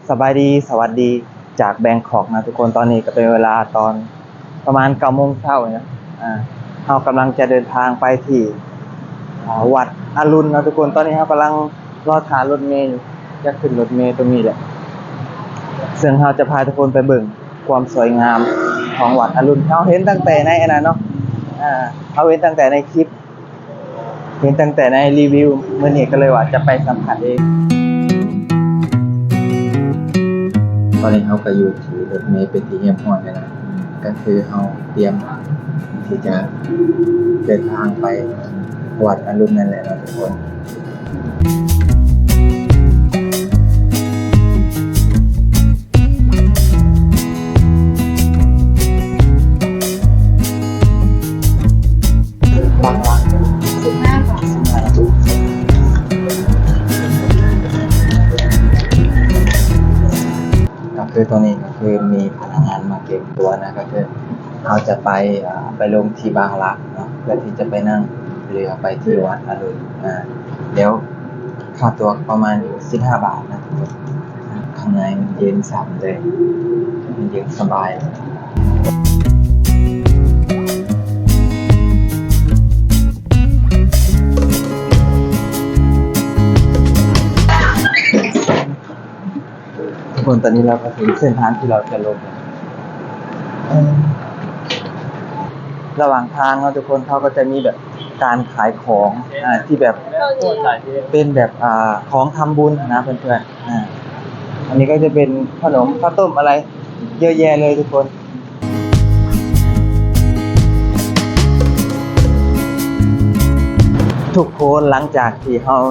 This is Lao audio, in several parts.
ສະບາຍດີ ສະຫວັດດີຈາກແບງຄອກນະທຸກຄົນ. ຕອນນີ້ກໍເປັນເວລາຕອນປະມານເກົ້າໂມງເຊົ້ານະ. ອ່າ ເຮົາກຳລັງຈະເດີນທາງໄປທີ່ ອ່າ ວັດອະລຸນເນາະທຸກຄົນ. ຕອນນີ້ເຮົາກຳລັງລໍຖ້າລົດເມຢູ່ ຈະຂຶ້ນລົດເມຕົງນີ້ແຫຼະ ເຊິ່ງເຮົາຈະພາທຸກຄົນໄປເບິ່ງຄວາມສວຍງາມຂອງວັດອະລຸນ. ເຮົາເຫັນຕັ້ງແຕ່ໃນອັນນັ້ນເນາະ ອ່າ ເຮົາເຫັນຕັ້ງແຕ່ໃນຄລິບ ເຫັນຕັ້ງແຕ່ໃນຣີວິວ ມື້ນີ້ກໍເລີຍວ່າຈະໄປສຳຜັດເອງ. ຕອນນີ້ເຮົາກໍຢູ່ທີ່ລົດເມເປັນທີ່ຮຽບຮ້ອຍແລ້ວນະ ກໍຄືເຮົາຕຽມທີ່ຈະເດີນທາງໄປວັດອະລຸນນັ້ນແຫຼະເນາະທຸກຄົນ. ກໍຄືຕົງນີ້ກໍຄືມີພະນັກງານມາເກັບຕົວນະ ກໍຄືເຮົາຈະໄປ ອ່າ ໄປລົງທີ່ບາງລັກເນາະ ເພື່ອທີ່ຈະໄປນັ່ງເຮືອໄປທີ່ວັດອະລຸນ. ອ່າ ດຽວ ຄ່າຕົວປະມານຢູ່ສິບຫ້າບາດນະທຸກຄົນ. ຂ້າງໃນມັນເຢັນສະເລີຍ ມັນເຢັນສະບາຍ. ທຸກຄົນ ຕອນນີ້ເຮົາກໍເຖິງເສັ້ນທາງທີ່ເຮົາຈະລົງແລ້ວ. ເອີ ລະຫວ່າງທາງເນາະທຸກຄົນ ເຂົາກໍຈະມີແບບການຂາຍຂອງ ອ່າ ທີ່ແບບເປັນແບບ ອ່າ ຂອງທຳບຸນນະເພື່ອນໆ. ອ່າ ອັນນີ້ກໍຈະເປັນຂະໜົມ ເຂົ້າຕົ້ມ ອະໄລເຍອະແຍະເລີຍທຸກຄົນ. ທຸກຄົນ ຫຼັງຈາກທີ່ເຮົາ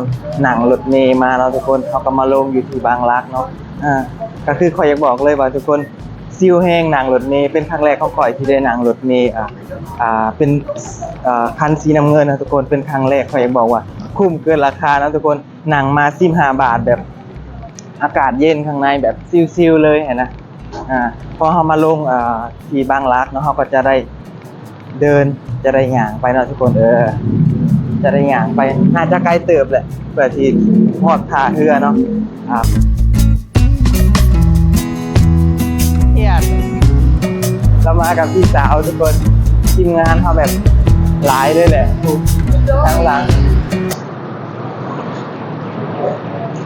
ນັ່ງລົດເມມາເນາະທຸກຄົນ ເຮົາກໍມາລົງຢູ່ທີ່ບາງລັກເນາະ. ອ່າ ກໍຄືຂ້ອຍຢາກບອກເລີຍວ່າທຸກຄົນ ຊິວແຮງນັ່ງລົດເມ ເປັນຄັ້ງແລກຂອງຂ້ອຍທີ່ໄດ້ນັ່ງລົດເມ ອ່າ ອ່າ ເປັນ ອ່າ ຄັນສີນ້ຳເງິນນະທຸກຄົນ ເປັນຄັ້ງແລກ. ຂ້ອຍຢາກບອກວ່າຄຸ້ມເກີນລາຄານະທຸກຄົນ. ນັ່ງມາສິບຫ້າບາດ ແບບອາກາດເຢັນ ຂ້າງໃນແບບຊິວໆເລີຍຫັ້ນນະ. ອ່າ ພໍເຮົາມາລົງ ອ່າ ທີ່ບາງລັກເນາະ ເຮົາກໍຈະໄດ້ເດີນ ຈະໄດ້ຍ່າງໄປເນາະທຸກຄົນ. ເອີ ຈະໄດ້ຍ່າງໄປ ໜ້າຈະໄກເຕີບແຫຼະ ເພື່ອທີ່ຮອດທ່າເຮືອເນາະ. ອ່າ ເອີ ເຮົາມາກັບພີ່ສາວທຸກຄົນ ທີມງານເຮົາແບບຫຼາຍເລີຍແຫຼະ ທາງຫຼັງ.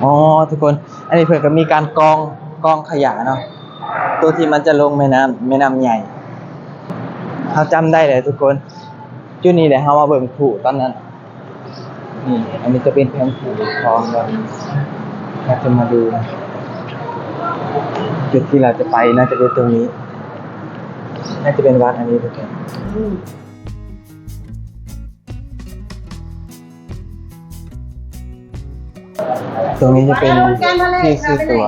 ອໍ ທຸກຄົນ ອັນນີ້ເພິ່ນກໍມີການກອງ ກອງຂະຫຍະເນາະ ໂຕທີ່ມັນຈະລົງແມ່ນ້ຳ ແມ່ນ້ຳໃຫຍ່. ເຮົາຈຳໄດ້ແຫຼະທຸກຄົນ ຈຸດນີ້ແຫຼະ ເຮົາມາເບິ່ງຜູຕອນນັ້ນ. ນີ້ ອັນນີ້ຈະເປັນແຜນທີ່ຂອງ ເຮົາຈະມາດູ ຈຸດທີ່ເຮົາຈະໄປ ໜ້າຈະເປັນຕົງນີ້ ໜ້າຈະເປັນວັດອັນນີ້ທຸກຄົນ. ตรงนี้จะเป็นที่ซื้อตั๋ว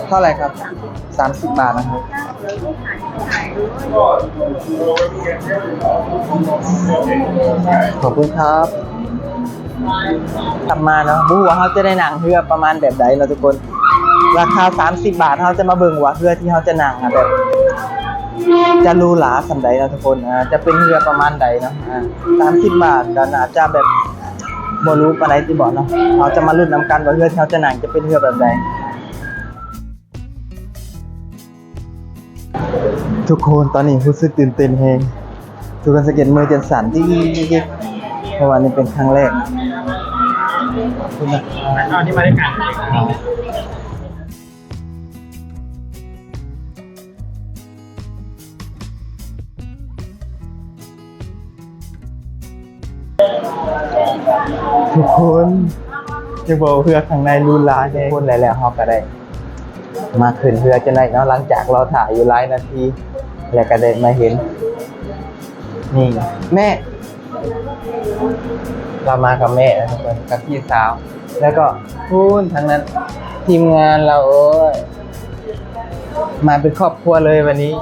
เท่าไหร่ครับ สามสิบบาทนะครับ ขอบคุณครับ ກັບມາເນາະ ບໍ່ຮູ້ວ່າເຮົາຈະໄດ້ນັ່ງເຮືອປະມານແບບໃດເນາະທຸກຄົນ. ລາຄາສາມສິບບາດ ເຮົາຈະມາເບິ່ງວ່າເຮືອທີ່ເຮົາຈະນັ່ງອະ ແບບຈະຫຼູຫຼາສ່ຳໃດເນາະທຸກຄົນ. ອາ ຈະເປັນເຮືອປະມານໃດເນາະ. ອາ ສາມສິບບາດກໍໜ້າຈະແບບບໍ່ຫຼູປານໃດຕິເບາະເນາະ. ເຮົາຈະມາລຸ້ນນຳກັນວ່າເຮືອທີ່ເຮົາຈະນັ່ງຈະເປັນເຮືອແບບໃດ. ທຸກຄົນ ຕອນນີ້ຮູ້ສຶກຕື່ນເຕັ້ນແຮງ ທຸກຄົນສັງເກດມືຈະສັ່ນ ເພາະວ່ານີ້ເປັນຄັ້ງແລກ. ທຸກຄົນ ຈະບອກເຮືອຂ້າງໃນຫຼູຫຼາແຮງ. ທຸກຄົນ ແລ້ວເຮົາກໍໄດ້ມາຂຶ້ນເຮືອຈົນໄດ້ເນາະ ຫຼັງຈາກລໍຖ້າຢູ່ຫຼາຍນາທີ ແລ້ວກໍໄດ້ມາເຫັນ ນີ້ແມ່ ລາວມາກັບແມ່ນະທຸກຄົນ ກັບພີ່ສາວ ແລ້ວກໍພຸ້ນທາງນັ້ນ ທີມງານລາວ. ໂອ້ຍ ມາເປັນຄອບຄົວເລີຍວັນນີ້.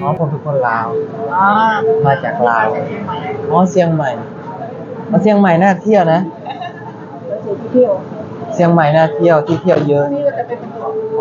ອໍ ຜົມເປັນຄົນລາວ ມາຈາກລາວ. ອໍ ຊຽງໃໝ່. ອໍ ຊຽງໃໝ່ໜ້າທ່ຽວນະ. ຊຽງໃໝ່ໜ້າທ່ຽວ ທີ່ທ່ຽວເຍອະ. ນີ້ກໍຈະເປັນ ອໍ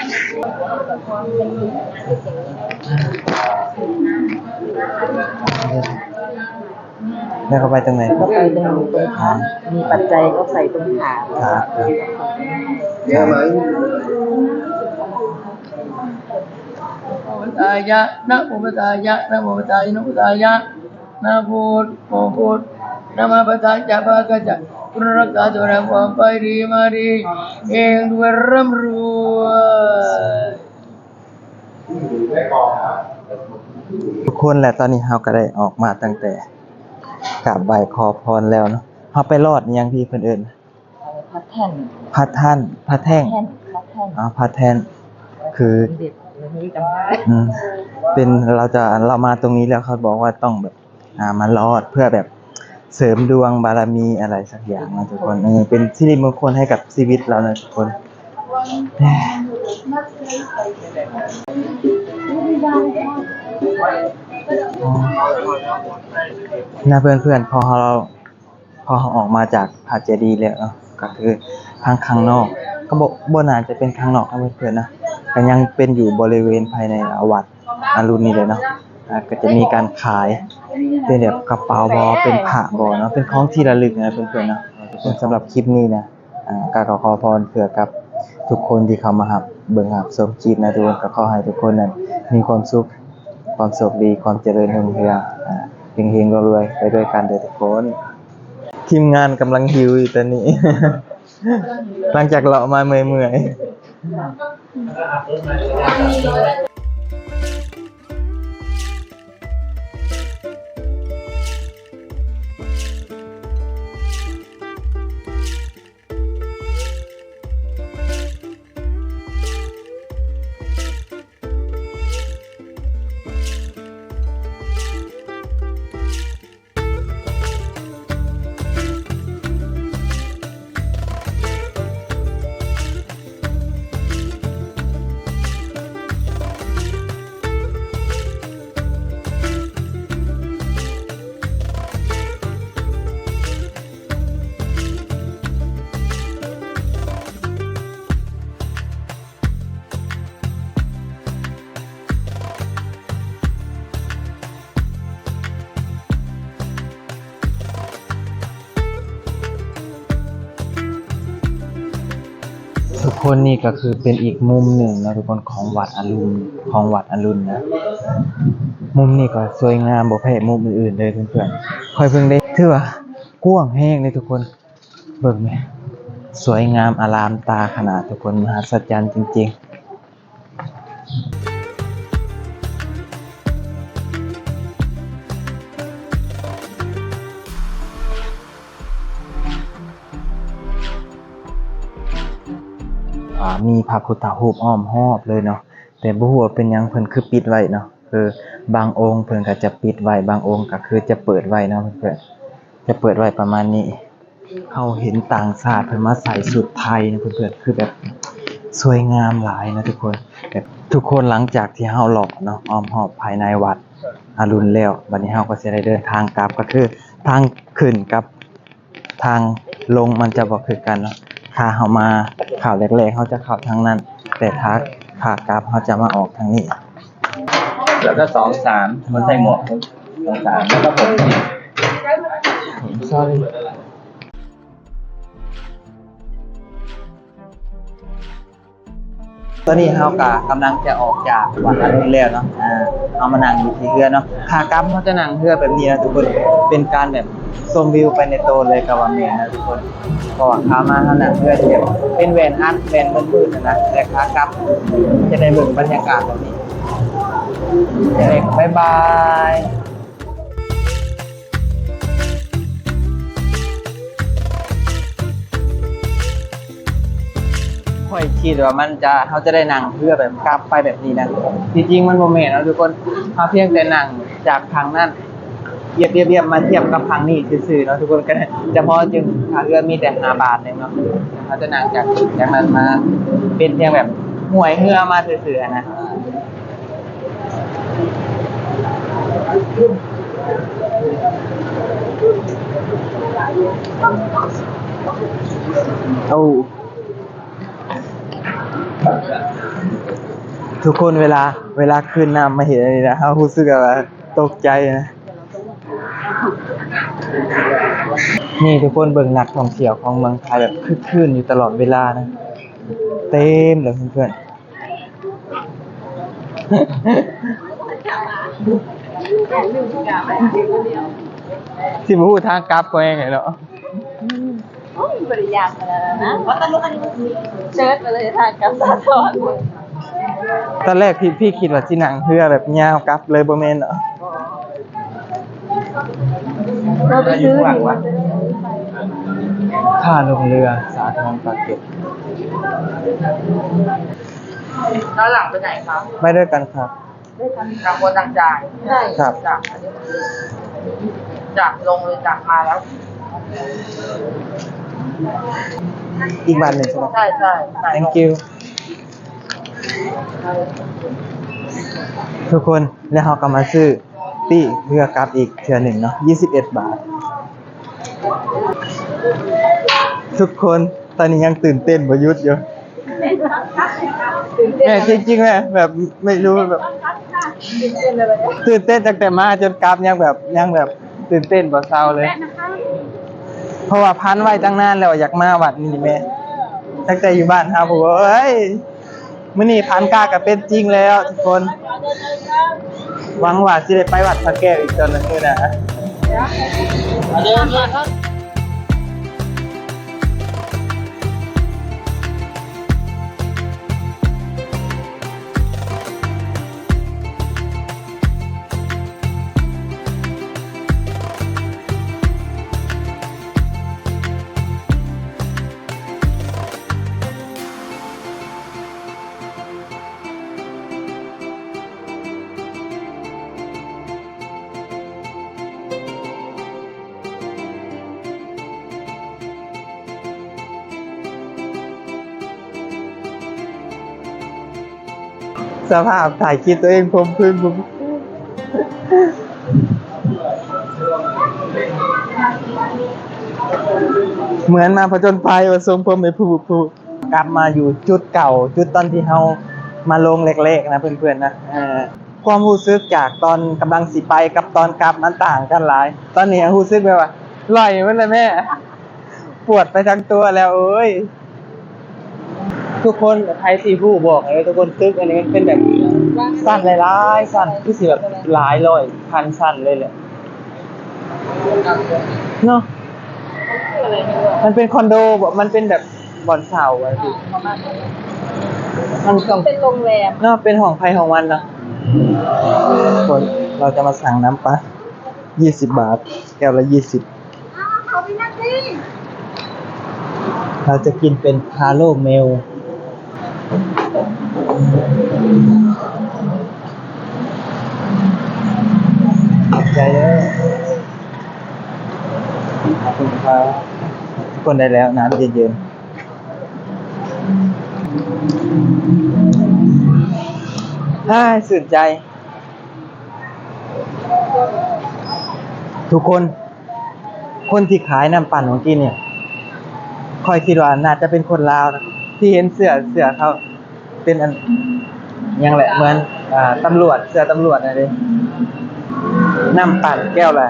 ແລ້ວກໍໄປຕົງໃດ? ກໍໄປຕົງ ຕົງຂາ ມີປັດໄຈກໍໃສ່ຕົງຂາ ຂາ ຂາ ນະໂມພຸດທາຍະ ນະໂມພຸດທາຍະ ນະໂມພຸດທາຍະ ນະໂມພຸດທາຍະ ນະໂມພຸດ ນະໂມພຸດ ນະມະພັດທະ ຈະພະກະຈະ ຄຸນຮັກສາຕົວແນວຄວາມໄປດີມາດີ ເຮງລວຍ ຮ່ຳລວຍ. ທຸກຄົນ ແລະ ຕອນນີ້ເຮົາກໍໄດ້ອອກມາຕັ້ງແຕ່ກາບໄຫວ້ຂໍພອນແລ້ວເນາະ. ເຮົາໄປລອດຫຍັງທີ່ເພິ່ນເອີ້ນ ເອີ ພະແທ່ນ ພະທ່ານ ພະແທ່ງ ພະແທ່ນ ອໍ ພະແທ່ນ ຄື ເປັນ ເປັນ ເຮົາຈະ ເຮົາມາຕົງນີ້ແລ້ວ ເຂົາບອກວ່າຕ້ອງແບບ ອ່າ ມາລອດເພື່ອແບບເສີມດວງບາລະມີອະໄລສັກຢ່າງນະທຸກຄົນ. ເອີ ເປັນສິລິມົງຄົນໃຫ້ກັບຊີວິດເຮົານະທຸກຄົນ. ນະເພື່ອນໆ ພໍເຮົາ ພໍເຮົາອອກມາຈາກພະເຈດີແລ້ວເນາະ ກໍຄືທາງຂ້າງນອກ ກໍບໍ່ ບໍ່ໜ້າຈະເປັນຂ້າງນອກນະເພື່ອນໆນະ ກໍຍັງເປັນຢູ່ບໍລິເວນພາຍໃນວັດອະລຸນນີ້ແຫຼະເນາະ. ອ່າ ກໍຈະມີການຂາຍເປັນແບບກະເປົາບໍ ເປັນຜ້າບໍເນາະ ເປັນຂອງທີ່ລະລຶກນະເພື່ອນໆເນາະ. ສຳລັບຄລິບນີ້ນະ ອ່າ ກໍຂໍພອນເພື່ອກັບທຸກຄົນທີ່ເຂົ້າມາຮັບເບິ່ງຮັບຊົມຄລິບນະທຸກຄົນ ກໍຂໍໃຫ້ທຸກຄົນນັ້ນມີຄວາມສຸກ ຄວາມໂຊກດີ ຄວາມຈະເລີນຮຸ່ງເຮືອງ ອ່າ ເຮງໆລວຍໆໄປດ້ວຍກັນເດີທຸກຄົນ. ທີມງານກຳລັງຫິວຢູ່ຕອນນີ້ ຫຼັງຈາກເລາະມາເມື່ອຍໆ. ທຸກຄົນ ນີ້ກໍຄືເປັນອີກມຸມໜຶ່ງເນາະທຸກຄົນ ຂອງວັດອະລຸນ ຂອງວັດອະລຸນນະ. ມຸມນີ້ກໍສວຍງາມບໍ່ແພ້ມຸມອື່ນໆເລີຍເພື່ອນໆ. ຂ້ອຍເບິ່ງໄດ້ ຖືວ່າກວ້າງແຮງເດ້ທຸກຄົນ. ເບິ່ງແມະ ສວຍງາມອາລາມຕາຂະໜາດທຸກຄົນ ມະຫັດສະຈັນຈິງໆ. ອ່າ ມີພະພຸດທະຮູບອ້ອມຮອບເລີຍເນາະ ແຕ່ບໍ່ຮູ້ວ່າເປັນຫຍັງເພິ່ນຄືປິດໄວ້ເນາະ. ຄືບາງອົງເພິ່ນກໍຈະປິດໄວ້ ບາງອົງກໍຄືຈະເປີດໄວ້ເນາະເພື່ອນໆ ຈະເປີດໄວ້ປະມານນີ້. ເຮົາເຫັນຕ່າງຊາດເພິ່ນມາໃສ່ຊຸດໄທນະເພື່ອນໆ ຄືແບບສວຍງາມຫຼາຍນະທຸກຄົນ. ແບບທຸກຄົນ ຫຼັງຈາກທີ່ເຮົາເລາະເນາະ ອ້ອມຮອບພາຍໃນວັດອະລຸນແລ້ວ ບັດນີ້ເຮົາກໍຊິໄດ້ເດີນທາງກັບ ກໍຄືທາງຂຶ້ນກັບທາງລົງມັນຈະບໍ່ຄືກັນເນາະ. ຖ້າເຮົາມາຄາວແລກໆ ເຮົາຈະເຂົ້າທາງນັ້ນ ແຕ່ຖ້າຂາກັບເຮົາຈະມາອອກທາງນີ້. ແລ້ວກໍສອງສາມ ຄົນໃສ່ໝວກ ສອງສາມ ແລ້ວກໍຜົມ Sorry. ຕອນນີ້ເຮົາກໍກຳລັງຈະອອກຈາກວັດອະລຸນແລ້ວເນາະ. ອ່າ ເຮົາມານັ່ງຢູ່ທີ່ເຮືອເນາະ. ຂາກັບເຮົາຈະນັ່ງເຮືອແບບນີ້ນະທຸກຄົນ ເປັນການແບບ ຊົມວິວໄປໃນໂຕເລີຍກໍວ່າແມ່ນນະທຸກຄົນ. ເພາະວ່າຂາມາເຮົານັ່ງເຮືອທີ່ແບບເປັນແວ່ນອັດ ແວ່ນມືດໆຫັ້ນນະ ແຕ່ຂາກັບຈະໄດ້ເບິ່ງບັນຍາກາດແບບນີ້. ຈັ່ງໃດກໍບາຍບາຍ. ຂ້ອຍຄິດວ່າມັນຈະ ເຮົາຈະໄດ້ນັ່ງເຮືອແບບກັບໄປແບບນີ້ນະ. ທີ່ຈິງມັນບໍ່ແມ່ນເນາະທຸກຄົນ ເຮົາພຽງແຕ່ນັ່ງຈາກທາງນັ້ນ ລຽບໆໆ ມາທຽບກັບທາງນີ້ຊື່ໆເນາະທຸກຄົນ. ກໍຈະພໍຈຶ່ງ ຄ່າເຮືອມີແຕ່ຫ້າບາດໜຶ່ງເນາະ. ເຮົາຈະນັ່ງຈາກ ຈາກນັ້ນມາ ເປັນພຽງແບບຫ້ວຍເຮືອມາຊື່ໆຫັ້ນນະ. ໂອ້. ທຸກຄົນ ເວລາ ເວລາຄື້ນນ້ຳມາເຫັນອັນນີ້ນະ ເຮົາຮູ້ສຶກແບບວ່າຕົກໃຈນະ. ນີ້ທຸກຄົນເບິ່ງນັກທ່ອງທ່ຽວຂອງເມືອງໄທແບບຄຶກຄື້ນຢູ່ຕະຫຼອດເວລານະ ເຕັມເລີຍເພື່ອນໆ. ຊິບໍ່ຮູ້ທາງກັບກໍແຮງເນາະ. ໂອ້ຍ ບໍ່ໄດ້ຍາກຂະໜາດນັ້ນນະ ວ່າແຕ່ລູກອັນນີ້ມັນຊິເຊີດໄປເລີຍ ທາງກັບສາທອນ. ຕອນແລກພີ່ ພີ່ຄິດວ່າຊິນັ່ງເຮືອແບບຍາວກັບເລີຍ ບໍ່ແມ່ນເນາະ. ເຮົາໄປຊື້ ຖ້າລົງເຮືອສາທອນປາກເກດ. ด้ານຫຼັງໄປໄຫນຄະ? ໄປດ້ວຍກັນຄັບ. ຕ່າງຄົນຕ່າງຈ່າຍ. ໃຊ່ ຄັບ. ຈາກລົງເລີຍ ຈາກມາແລ້ວ ອີກບາດໜຶ່ງໃຊ່ໄໝ? ໃຊ່ ໃຊ່. Thank you. ທຸກຄົນ ແລ້ວເຮົາກໍມາຊື້ປີ້ເພື່ອກັບອີກເທື່ອໜຶ່ງເນາະ ຊາວເອັດບາດ. ທຸກຄົນ ຕອນນີ້ຍັງຕື່ນເຕັ້ນບໍ່ຢຸດຢູ່. ແມ່ນ ຈິງໆ ແມ່ນ ແບບ ໄມ່ຮູ້ ແບບ ຕື່ນເຕັ້ນຕັ້ງແຕ່ມາຈົນກັບ ຍັງແບບ ຍັງແບບຕື່ນເຕັ້ນບໍ່ເຊົາເລີຍ ເພາະວ່າຝັນໄວ້ຕັ້ງນານແລ້ວວ່າຢາກມາວັດນີ້ແມ່ ຕັ້ງແຕ່ຢູ່ບ້ານເຮົາພຸ້ນ. ເອີຍ ມື້ນີ້ຝັນກາກໍເປັນຈິງແລ້ວທຸກຄົນ. ຫວັງວ່າຊິໄດ້ໄປວັດພະແກ້ວອີກຕອນໜຶ່ງມື້ໜ້າ. ສະພາບຖ່າຍຄລິບຕົວເອງຜົມຜຶ່ງ ເໝືອນມາຜະຈົນໄພວ່າ ຊົງຜົມໃຫ້ຜູ້ ຜູ້ ກັບມາຢູ່ຈຸດເກົ່າ ຈຸດຕອນທີ່ເຮົາມາລົງແລກໆ ນະເພື່ອນໆ ນະ. ເອີ ຄວາມຮູ້ສຶກຈາກຕອນກຳລັງຊິໄປກັບຕອນກັບມັນຕ່າງກັນຫຼາຍ. ຕອນນີ້ຮູ້ສຶກແບບວ່າລອຍໝົດແລ້ວແມ່ ປວດໄປທັງຕົວແລ້ວ ໂອ້ຍ. ທຸກຄົນ ໃຜທີ່ຮູ້ບອກເດີທຸກຄົນ ຕຶກອັນນີ້ມັນເປັນແບບຊັ້ນຫຼາຍໆ ຊັ້ນ ຄືຊິແບບຫຼາຍຮ້ອຍພັນຊັ້ນເລີຍແຫຼະເນາະ. ມັນເປັນຄອນໂດບໍ? ມັນເປັນແບບ ບ່ອນເຊົ່າຈັ່ງຊີ້ ມັນຕ້ອງເປັນໂຮງແຮມເນາະ ເປັນຫ້ອງໃຜຫ້ອງມັນເນາະ. ຄົນ ເຮົາຈະມາສັ່ງນ້ຳປາ ຊາວບາດ ແກ້ວລະຊາວ. ເຮົາຈະກິນເປັນຄາໂລເມລ. ຂອບໃຈເດີ ຂອບຄຸນຄັບ. ທຸກຄົນ ໄດ້ແລ້ວ ນ້ຳເຢັນໆ. ອ້າຍ ຊື່ນໃຈ. ທຸກຄົນ ຄົນທີ່ຂາຍນ້ຳປັ່ນຂອງກິນນີ້ ຂ້ອຍຄິດວ່າໜ້າຈະເປັນຄົນລາວນະ ທີ່ເຫັນເສື້ອ ເສື້ອເຂົາເປັນອັນ ຫຍັງແຫຼະ ເໝືອນ ອ່າ ຕຳຫຼວດ ເສື້ອຕຳຫຼວດນັ້ນເດ້. ນ້ຳປັ່ນແກ້ວລະ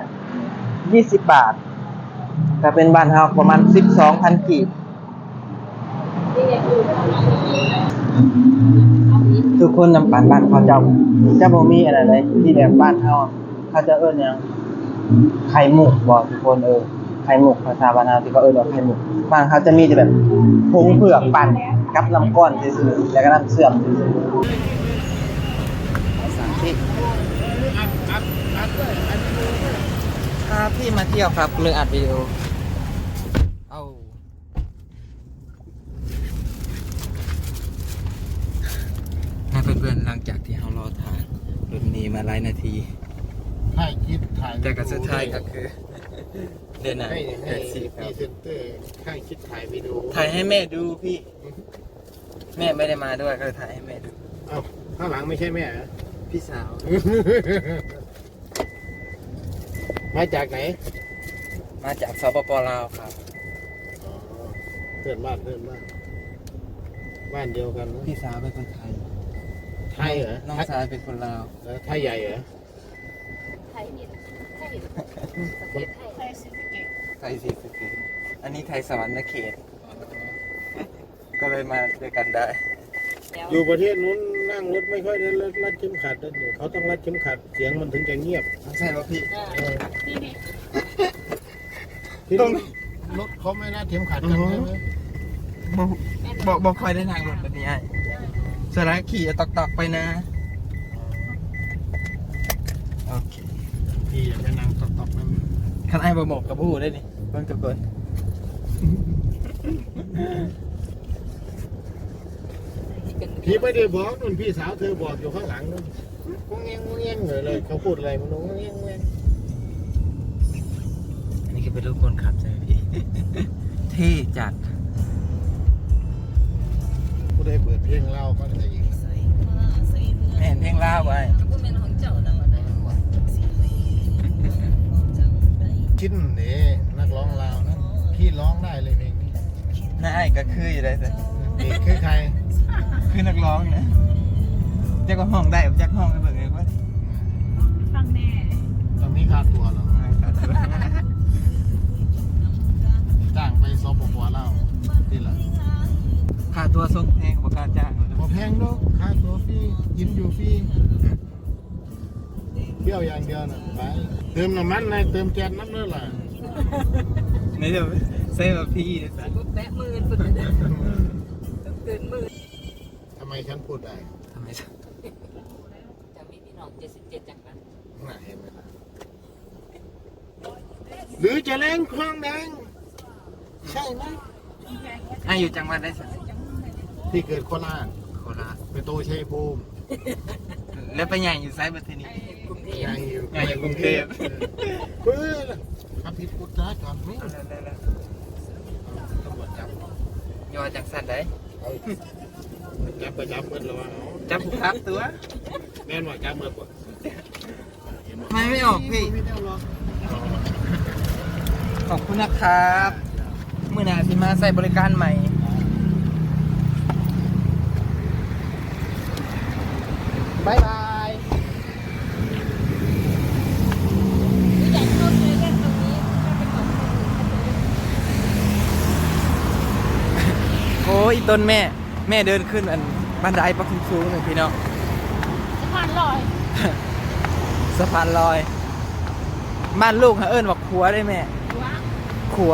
ຊາວບາດ ຖ້າເປັນບ້ານເຮົາປະມານສິບສອງພັນກີບ. ທຸກຄົນ ນ້ຳປັ່ນບ້ານເຂົາເຈົ້າຈະບໍ່ມີອັນນັ້ນເດ້ ທີ່ແບບບ້ານເຮົາ ເຂົາເຈົ້າເອີ້ນຫຍັງ ໄຂ່ມຸກບໍ ທຸກຄົນ. ເອີ ໄຂ່ມຸກ ພາສາບ້ານເຮົາທີ່ເຂົາເອີ້ນວ່າໄຂ່ມຸກ ບ້ານເຮົາຈະມີແຕ່ແບບຜົງເຜືອກປັ່ນກັບນ້ຳກ້ອນຊື່ໆ ແລ້ວກໍນ້ຳເຊື່ອມຊື່ໆ. ພາພີ່ມາທ່ຽວຄັບ ເລີຍອັດວິດີໂອ. ເອົາ ໃຫ້ເພື່ອນໆ ຫຼັງຈາກທີ່ເຮົາລໍຖ້າລົດເມມາຫຼາຍນາທີ ຖ່າຍຄລິບ ຖ່າຍ ແຕ່ກໍສຸດທ້າຍກໍຄື ເດີນໜ້າ ໃຫ້ ໃຫ້ພຣີເຊັນເຕີຖ່າຍຄລິບ ຖ່າຍວິດີໂອ ຖ່າຍໃຫ້ແມ່ດູພີ່. ແມ່ໄມ່ໄດ້ມາດ້ວຍ ກໍເລີຍຖ່າຍໃຫ້ແມ່ດູ. ເອົ້າ ຂ້າງຫຼັງໄມ່ໃຊ່ແມ່ເຫລໍ? ພີ່ສາວ. ມາຈາກໄຫນ? ມາຈາກ ສປປ ລາວ ຄັບ. ອໍ ເພື່ອນບ້ານ ເພື່ອນບ້ານ ບ້ານດຽວກັນເນາະ. ພີ່ສາວເປັນຄົນໄທ. ໄທເຫລໍ? ນ້ອງຊາຍເປັນຄົນລາວ. ເອີ ໄທໃຫຍ່ເຫລໍ? ໄທນີ້ ໄທ ປະເທດໄທ ໄທສີສະເກດ ໄທສີສະເກດ ອັນນີ້ໄທສະຫວັນນະເຂດ. ອໍ ກໍເລີຍມາດ້ວຍກັນໄດ້. ຢູ່ປະເທດນູ້ນນັ່ງລົດໄມ່ຄ່ອຍໄດ້ລັດເຂັມຂັດ ເຂົາຕ້ອງລັດເຂັມຂັດ ສຽງມັນເຖິງຈະງຽບ. ໃຊ່ບໍ່ພີ່? ເອີ ທີ່ນີ້ ທີ່ ລົດເຂົາໄມ່ລັດເຂັມຂັດກັນ ບໍ່ ບໍ່ ບໍ່ຄ່ອຍໄດ້ນັ່ງລົດແບບນີ້ອ້າຍ. ສ່ວນຫຼາຍຂີ່ຕອກໆໄປນາ. ໂອເຄ ພີ່ຢາກໄປນັ່ງຕອກໆນຳ. ຄັນອ້າຍບໍ່ບອກກໍບໍ່ຮູ້ເດ້ນີ້ ເບິ່ງທຸກຄົນ. ພີ່ບໍ່ໄດ້ບອກນັ້ນ ພີ່ສາວເທີບອກຢູ່ຂ້າງຫຼັງນັ້ນ ງົງແງງ ງົງແງງເລີຍ ເຂົາພູດອະໄລມັນງົງແງງ ງົງແງງ. ອັນນີ້ຄືເປັນລູກຄົນຂັບໃຊ່ໄໝພີ່? ເທ່ຈັດ. ຜູ້ໃດເປີດເພງລາວມາແຕ່ອີກ? ແມ່ນເພງລາວໄວ້ ບໍ່ແມ່ນຂອງເຈົ້ານະ. ຊິນເດ້ ນັກຮ້ອງລາວນະ ທີ່ຮ້ອງໄດ້ເລີຍເພງນີ້. ນາຍກໍຄືຢູ່ໄດ້ຊະ ເອກຄືໃຜ? ຄືນັກຮ້ອງນະ. ຈັກວ່າຮ້ອງໄດ້ບໍ່ ຈັກຮ້ອງໃຫ້ເບິ່ງເລີຍວ່າ ຟັງແດ່. ຕ້ອງມີຄ່າຕົວເນາະ ຄ່າຕົວ ຈ້າງໄປ ສປປ ລາວ ນີ້ລະ. ຄ່າຕົວສົ່ງແພງ ບໍ່ກ້າຈ້າງ ບໍ່ແພງດອກ ຄ່າຕົວຟຣີ ກິນຢູ່ຟຣີ. ທ່ຽວຢ່າງດຽວນະ ໄປເຕີມນ້ຳມັນ ໃຫ້ເຕີມແກັສນຳເດີລະ. ໃນເດີ ໃສ່ວ່າຟຣີເດ້ຊະ ບໍ່ແຕະໝື່ນພຸ້ນເດີ ເກີນໝື່ນ. ທຳໄມ ທຳໄມ ຈະມີພີ່ນ້ອງເຈັດສິບເຈັດຈັງຫວັດ ນະ ເຫັນໄໝລະ? ຫຼືຈະແລງຄວາງແດງ ໃຊ່ໄໝ? ອາ ຢູ່ຈັງຫວັດໃດຊັ້ນ? ທີ່ເກີດໂຄລາດ ໂຄລາດ ໄປໂຕໄຊພູມ ແລ້ວໄປໃຫຍ່ຢູ່ໃສບັດທີນີ້? ກຸງເທບ ໃຫຍ່ຢູ່ ໃຫຍ່ຢູ່ກຸງເທບ ກຸງເທບ. ເອີ ເອີ ທຳຜິດກົດຈະລາຈອນ ເອົາແລ້ວ ແລ້ວ ຕຳຫຼວດຈັບ ຢ່າວ່າຈັ່ງຊັ້ນໃດ. ເອົາ ຈັບກໍຈັບເບິດແລ້ວວ່າ ເອົາ ຈັບຜູ້ຂັບຕົວະ ແມ່ນບໍ່? ຈັບເບິດບໍ່? ทำไมไม่ออกพี่? ขอบคุณนะครับ มื้อหน้าสิมาใช้บริการใหม่ บ๊ายบาย โอ้ย อีต้นแม่ แม่เดินขึ้นอันบันไดปักสูงๆ หนึ่งพี่น้อง สะพานลอย สะพานลอย บ้านลูกเขาเอิ้นว่าขัวได้แม่ ขัว ขัว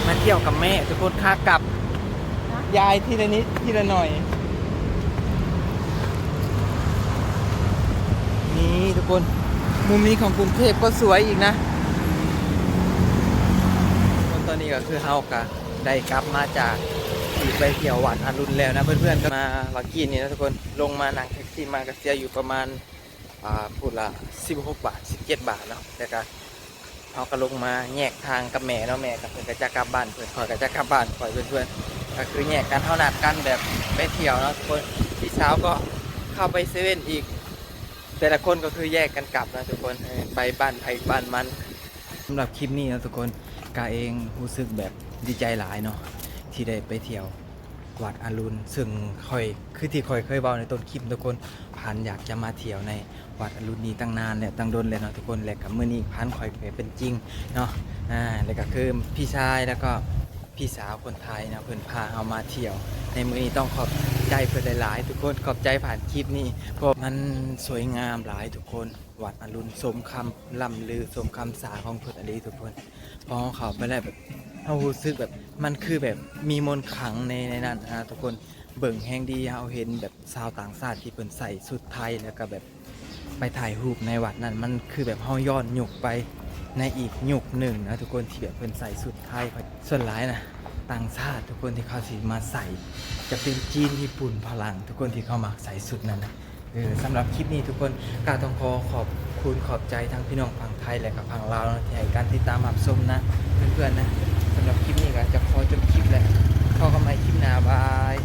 มาเที่ยวกับแม่ทุกคน ขากลับ ยายทีละนิดทีละหน่อย นี่ทุกคน มุมนี้ของกรุงเทพฯก็สวยอีกนะ ตอนนี้ก็คือเฮาก็ได้กลับมาจากที่ไปเที่ยววัดอรุณแล้วนะเพื่อนๆ ก็มาวักกี้นี่นะทุกคน ลงมานั่งแท็กซี่มาก็เสียอยู่ประมาณ อ่า ผู้ละสิบหกบาท สิบเจ็ดบาทเนาะ แล้วก็ เฮาก็ลงมาแยกทางกับแม่เนาะ แม่ก็ เพิ่นก็จะกลับบ้านเพิ่น ข้อยก็จะกลับบ้านข้อย เพื่อนๆ ก็คือแยกกัน เฮานัดกันแบบไปเที่ยวเนาะทุกคน พี่สาวก็เข้าไปเซเว่นอีก แต่ละคนก็คือแยกกันกลับนะทุกคน เออ ไปบ้านไผบ้านมัน สำหรับคลิปนี้นะทุกคน กาเองรู้สึกแบบดีใจหลายเนาะ ที่ได้ไปเที่ยว วัดอรุณ ซึ่งข้อย คือที่ข้อยเคยเว้าในต้นคลิปทุกคน พันอยากจะมาเที่ยวในวัดอรุณนี้ตั้งนานแล้ว ตั้งดนแล้วเนาะทุกคน และก็มื้อนี้พันข้อยก็เป็นจริงเนาะ อ่า แล้วก็คือพี่ชายแล้วก็พี่สาวคนไทยนะ เพิ่นพาเฮามาเที่ยวในมื้อนี้ ต้องขอบใจเพิ่นหลายๆ ทุกคน ขอบใจผ่านคลิปนี้ เพราะมันสวยงามหลายทุกคน วัดอรุณ สมคำล่ำลือ สมคำสาของเพิ่นอีหลีทุกคน พอเฮาเข้าไปแล้วแบบ เฮารู้สึกแบบ มันคือแบบมีมนต์ขลังใน ในนั้นนะทุกคน เบิ่งแฮงดี เฮาเห็นแบบชาวต่างชาติที่เพิ่นใส่ชุดไทย แล้วก็แบบไปถ่ายรูปในวัดนั้น มันคือแบบเฮาย้อนยุคไปในอีกยุคหนึ่งนะทุกคน ที่แบบเพิ่นใส่ชุดไทย ส่วนหลายนะ ต่างชาติทุกคนที่เขาสิมาใส่ จะเป็นจีน ญี่ปุ่น ฝรั่ง ทุกคนที่เขามักใส่ชุดนั้นนะ เออ สำหรับคลิปนี้ทุกคนก็ต้องขอขอบคุณขอบใจทั้งพี่น้องฝั่งไทยและก็ฝั่งลาวเนาะ ที่ให้การติดตามรับชมนะเพื่อนๆนะ สำหรับคลิปนี้ก็จะขอจบคลิปแล้ว พบกันใหม่คลิปหน้า บาย